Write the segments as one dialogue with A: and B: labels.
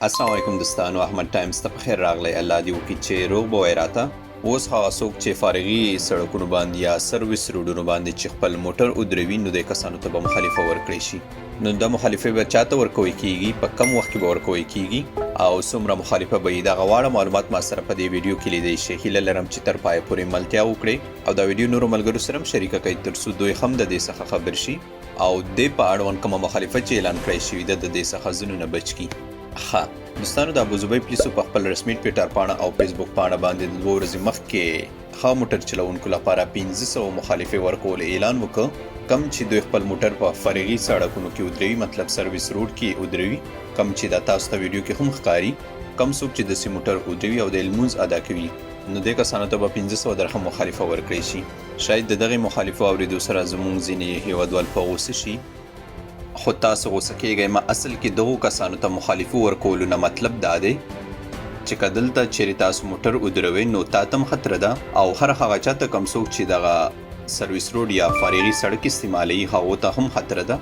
A: السلام علیکم دوستانو، احمد ټایمز ته په خیر راغلی. الله دې وکړي چې روغ به وای راته. اوس هغه څوک چې فارغي سړکونو باندې یا سرویس روډونو باندې چې خپل موټر ودروي، نو د کسانو ته به مخالفه ورکړي شي. نو د مخالفه به چاته ورکوي کیږي، په کم وخت کې به ورکوي کیږي او څومره مخالفه به یې، دغه واړه معلومات ما سره په دې ویډیو کې لیدای شي. هیله لرم چې تر پایه پورې ملتیا وکړئ او دا ویډیو نورو ملګرو سره هم شریکه کړئ، تر څو دوی هم د دې څخه خبر شي او دې په اړوند کومه مخالفه چې اعلان کړی شوې ده، د دې څخه ځانونه بچ کړي. ښه دوستانو، د ابوظبۍ پولیسو په خپل رسمي ټویټر پاڼه او فیسبوک پاڼه باندې د 2 ورځې مخکې ښه موټر چلوونکو لپاره 500 مخالفې ورکولو اعلان وکړ، کم چې دوی خپل موټر په فرعي سړکونو کې ودروي، مطلب سرویس روډ کې ودروي، کم چې دا تاسو ته ویډیو کې هم ښکاري. کم څوک چې داسې موټر ودروي او د لمونځ ادا کوي، نو دې کسانو ته به 500 درهم مخالفه ورکړی شي. شاید د دغې مخالفو اورېدو سره زموږ ځینې هیوادوال په غوسه شي، خو تاسو غوسه کیږئ مه. اصل کې دغو کسانو ته مخالفو ورکولو نه مطلب دا دی چې که دلته چیرې تاسو موټر ودروئ، نو تا ته هم خطر ده او هر هغه چاته کوم څوک چې دغه سرویس روډ یا فارغي سړک استعمالوي، هغو ته هم خطر ده،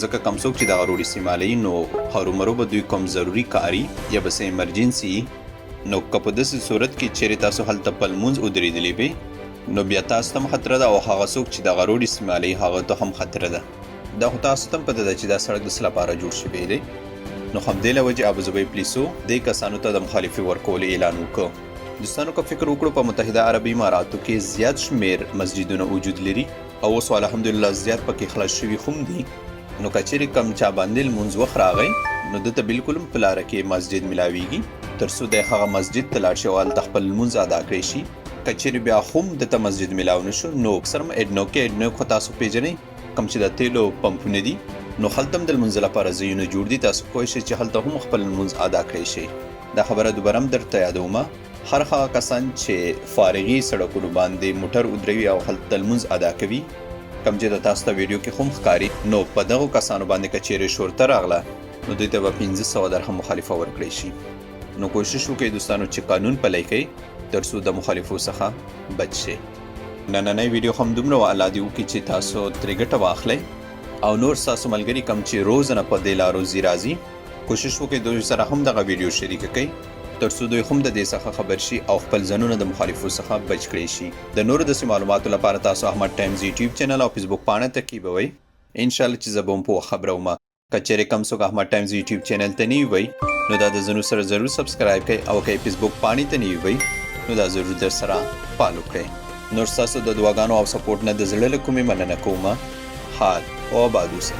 A: ځکه کوم څوک چې دغه روډ استعمالوي، نو هرومرو به دوی کوم ضروري کاري یا به څه ایمرجنسي. نو که په داسې صورت کې چیرې تاسو هلته په لمونځ ودرېدلي وي، نو بیا تاسو ته هم خطر ده او هغه څوک چې دغه روډ استعمالوي، هغه ته هم خطر ده. دا خو تاسو ته هم پته ده چې دا سړک د څه لپاره جوړ شوی دی. نو همدې له وجې ابوظبۍ پولیسو دې کسانو ته د مخالفې ورکولو اعلان وکړ. دوستانو، که فکر وکړو، په متحده عربي اماراتو کې زیات شمیر مسجدونه وجود لري او اوس الحمدلله زیات پکې خلاص شوي هم دي. نو که چیرې کم چا باندې لمونځ وخت راغی، نو ده ته بالکل هم په لاره کې مسجد ملاویږي، تر څو دی هغه مسجد ته لاړ شي او هلته خپل لمونځ ادا کړی شي. که چیرې بیا هم ده ته مسجد ملاو نه شو، نو اکثر هم اډنوک کې، اډنوک خو تاسو پیژنئ، کوم چې د تیلو پمپونه دي، نو هلته هم د لمونځ لپاره ځایونه جوړ دي. تاسو کولی شئ چې هلته هم خپل لمونځ ادا کړی شئ. دا خبره دوباره هم درته یادوم، هر هغه کسان چې فارغي سړکونو باندې موټر ودروي او هلته لمونځ ادا کوي، کوم چې د تاسو ته ویډیو کې هم ښکاري، نو په دغو کسانو باندې که چیرې شرطه راغله، نو دوی ته به 500 درهم مخالفه ورکړی شي. نو کوشش وکړئ دوستانو چې قانون پلی کړئ، تر څو د مخالفو څخه بچ شئ. نننۍ ویډیو هم دومره وه. الله دې وکړي چې تاسو ترې ګټه واخلئ او نور ستاسو ملګري کوم چې روزنه په دې لارو ځي راځي، کوشش وکړئ دوی سره هم دغه ویډیو شریکه کړئ، تر څو دوی هم د دې څخه خبر شي او خپل ځانونه د مخالفو څخه بچ کړی شي. د نورو داسې معلوماتو لپاره تاسو احمد ټایمز یوټیوب چینل او فیسبوک پاڼه تعقیبوئ. انشاءالله چې زه به هم په وخت خبروم. که چیرې کوم څوک احمد ټایمز یوټیوب چینل ته نه وي، نو دا د ځینو سره ضرور سبسکرایب کړئ او که فیسبوک پاڼې ته نه وي، نو دا ضرور در سره فالو کړئ. نور ستاسو د دعاګانو او سپورټ نه د زړه له کومې مننه کوم. ښاد او آباد اوسئ.